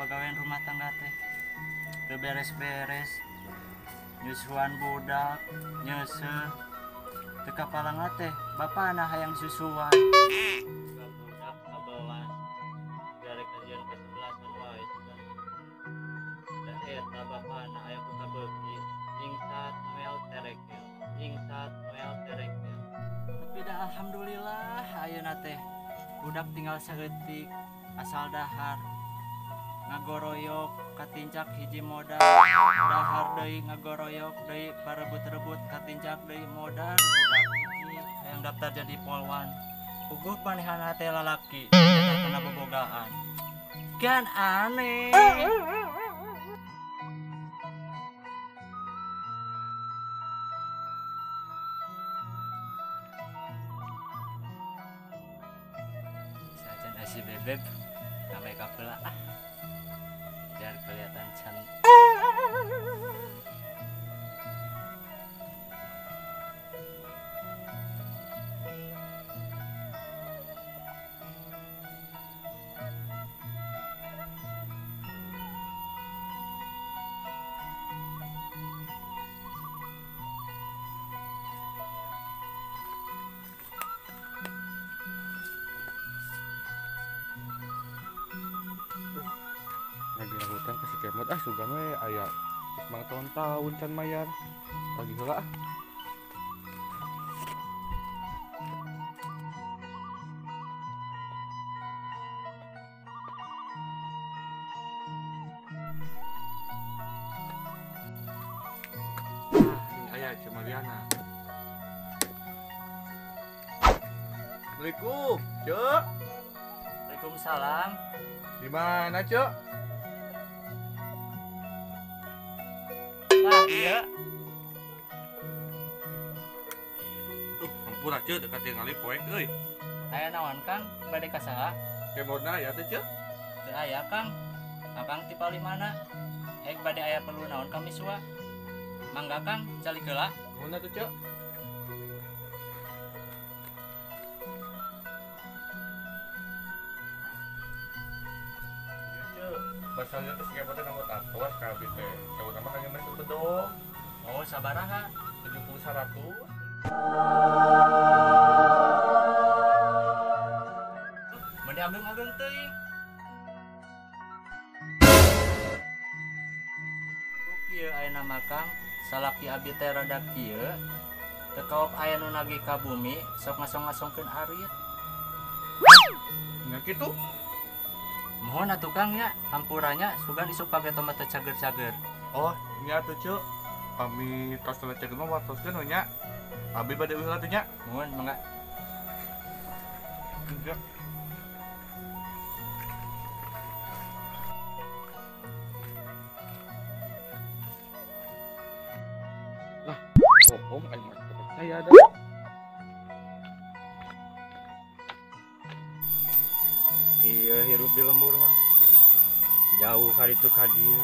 pagawean rumah tangga teh. Teu beres-beres. Nyusuan budak, nyeuseuh. Teu kapalanga teh bapana hayang susuan. Budak 11. Garek kajian ke 11-an wae sugan. Da eta bapana aya ku kabeuki. Ingsat noel terekel. Ingsat noel terekel. Tapi dah alhamdulillah ayeuna teh budak tinggal saeutik asal dahar ngagoroyok katincak hiji modal dahar deui ngagoroyok deui parebut-rebut katincak deui modal budak hiji hayang daftar jadi polwan puguh panehana teh lalaki eta kana bobogaan kan aneh. Si bebek sampai kapela ah biar kelihatan cantik. Hutang ke si Kemot ah sugan we aya geus mang tahun-tahun can mayar pagi heula ah. Ah, aya Ceu Mariana. Assalamualaikum, Ceu. Waalaikumsalam. Di mana, Ceu? Iya. Hampura Ceu teu katingali poek euy. Aya naon Kang? Bade ka saha? Kemodna aya teh Ceu? Teu aya Kang. Akang ti palih mana? Hek bade aya perlu naon kami sua? Mangga Kang, calik heula. Nuhun atuh Ceu. Basalnya teh si Kemod teh nomor atos ka abdi teh. Kemod mah kangge mere bedog. Oh, sabaraha? 70 100. Meni ageng-ageng teuing. Kieu aya nama Kang, salaki abdi teh rada kieu. Teu kaop aya nu nagih ka bumi, sok ngasong-ngasongkeun arit. Nya kitu. Mohon atuh Kang ya, hampuranya sugan isuk pake tomat cager-cager. Oh, nya atuh Ceu. Pami tos teh cager mah watoskeun we nya. Abi bade uih atuh nya. Mohon mangga. Enggak. Lah, bohong aing mah percaya dah. Iya hirup di lembur mah jauh kali itu ka dieu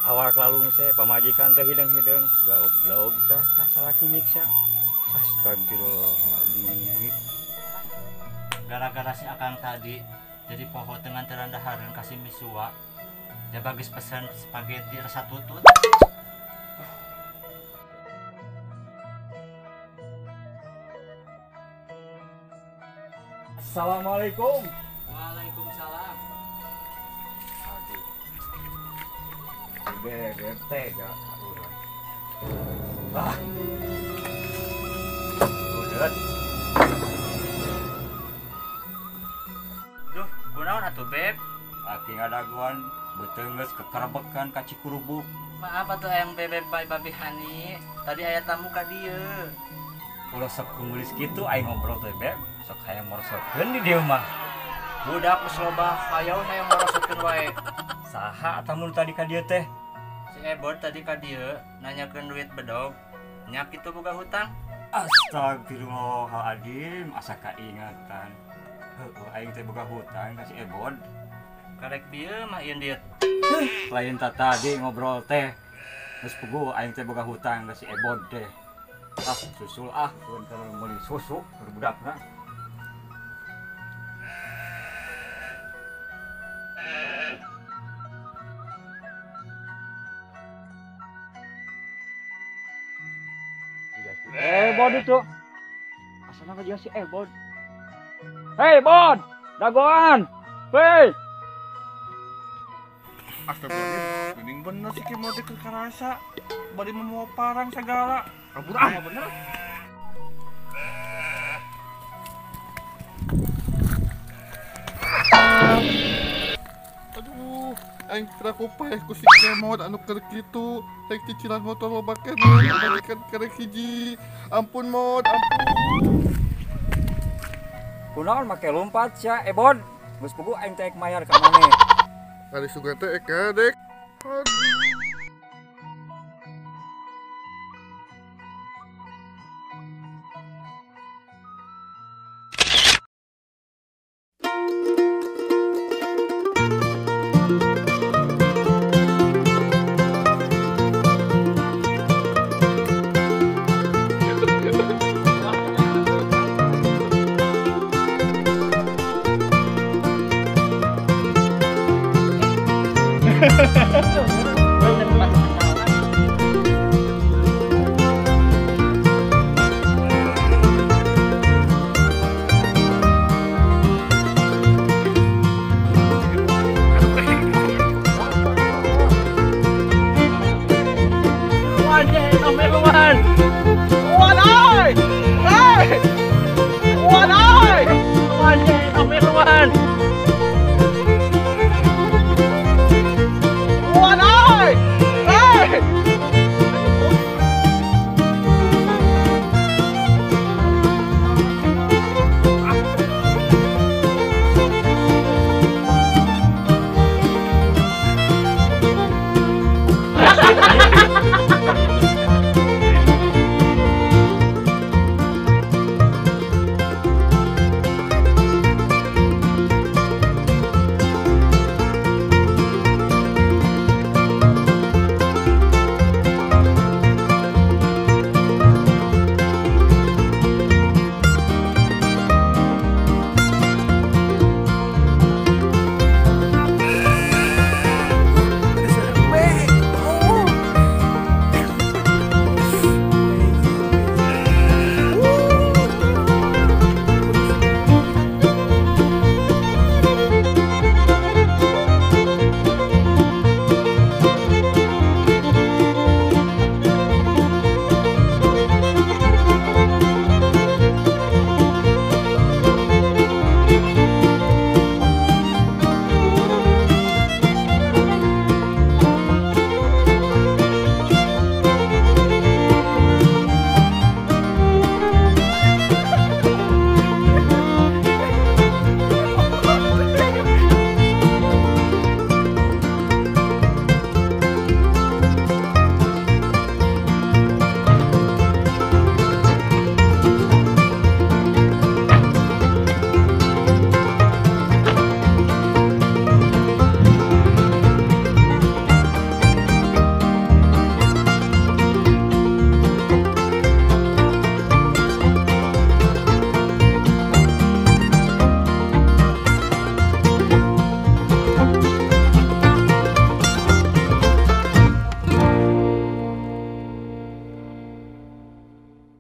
awak lalungse pamajikan teh hideng-hideng goblok teh ka salaki nyiksa. Astagfirullahaladzim. Gara-gara si akang tadi jadi poho dengan terandahareun kasih misua dia bagus pesan spaghetti rasa tutut. Assalamualaikum. Waalaikumsalam. Aduh. Bebek tega urang. Ah. Udah. Duh, kunaon atuh Beb? Laki ngadaguan beuteung geus kekerebekan ka Cikurubuk. Maaf atuh ayang Bebek bae babi hani. Tadi aya tamu ka dieu. Ulah sok kumulis kitu aing ngobrol teh Beb. Sok hayang morosotkeun di dieu mah. Budak geus loba hayang hayang morosotkeun wae. Saha tamu tadi ka dieu teh? Si Ebot tadi ka dieu nanyakeun duit bedog. Nya kitu boga hutang. Astagfirullahaladzim, asa kaingatan. Heueuh aing teh boga hutang ka si Ebot. Karek dieu mah ieu dieu. Lain ta tadi ngobrol teh. Geus puguh aing teh boga hutang ka si Ebot teh. Ah, susul ah, keun keur meuli susu keur budakna. Ebod itu. Asana mah si Ebod. Hei Bod, dagoan. Hei. Astagfirullahaladzim, mending bener si Kemot teh karasa. Bari mau parang segala. Kabur ah bener. Aduh, aing teu paeh ku si Kemot anu keur kitu, rek cicilan motor loba keneh, pamajikan kerek hiji. Ampun Mod, ampun. Kunaon make lompat sia Ebod? Geus puguh aing teh mayar ka maneh. Kali sugan teh kadek. Aduh. Wajah, sampai